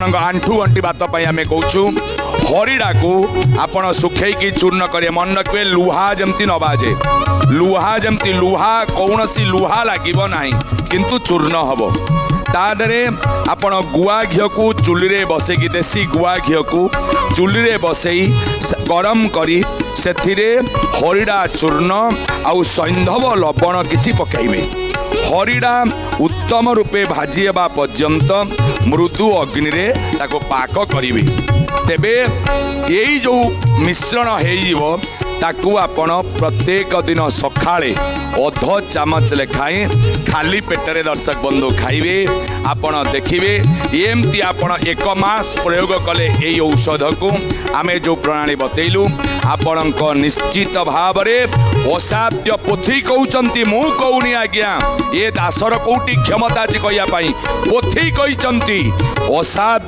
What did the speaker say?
ଆପଣଙ୍କ ଆଣ୍ଠୁ ଗଣ୍ଠି ବାତ ପାଇଁ ଆମେ କହୁଛୁ, ହରିଡ଼ାକୁ ଆପଣ ଶୁଖେଇକି ଚୂର୍ଣ୍ଣ କରିବେ। ମନେ ରଖିବେ, ଲୁହା ଯେମିତି ନ ବାଜେ, ଲୁହା ଯେମିତି, ଲୁହା କୌଣସି ଲୁହା ଲାଗିବ ନାହିଁ, କିନ୍ତୁ ଚୂର୍ଣ୍ଣ ହେବ। ତା ଦେହରେ ଆପଣ ଗୁଆ ଘିଅକୁ ଚୁଲିରେ ବସେଇକି, ଦେଶୀ ଗୁଆ ଘିଅକୁ ଚୁଲିରେ ବସେଇ ଗରମ କରି ସେଥିରେ ହରିଡ଼ା ଚୂର୍ଣ୍ଣ ଆଉ ସୈନ୍ଧବ ଲବଣ କିଛି ପକାଇବେ। ହରିଡ଼ା ଉତ୍ତମ ରୂପେ ଭାଜି ହେବା ପର୍ଯ୍ୟନ୍ତ ମୃଦୁ ଅଗ୍ନିରେ ତାକୁ ପାକ କରିବେ। ତେବେ ଏଇ ଯେଉଁ ମିଶ୍ରଣ ହେଇଯିବ, ତାକୁ ଆପଣ ପ୍ରତ୍ୟେକ ଦିନ ସକାଳେ ଅଧ ଚାମଚ ଲେଖାଏଁ ଖାଲି ପେଟରେ, ଦର୍ଶକ ବନ୍ଧୁ, ଖାଇବେ। ଆପଣ ଦେଖିବେ, ଏମିତି ଆପଣ ଏକ ମାସ ପ୍ରୟୋଗ କଲେ ଏଇ ଔଷଧକୁ ଆମେ ଯେଉଁ ପ୍ରଣାଳୀ ବତେଇଲୁ, ଆପଣଙ୍କ ନିଶ୍ଚିତ ଭାବରେ ଅସାଧ୍ୟ, ପୋଥି କହୁଛନ୍ତି, ମୁଁ କହୁନି ଆଜ୍ଞା, ଏ ଦାସର କୋଉଠି କ୍ଷମତା ଅଛି କହିବା ପାଇଁ, ପୋଥି କହିଛନ୍ତି ଅସାଧ୍ୟ।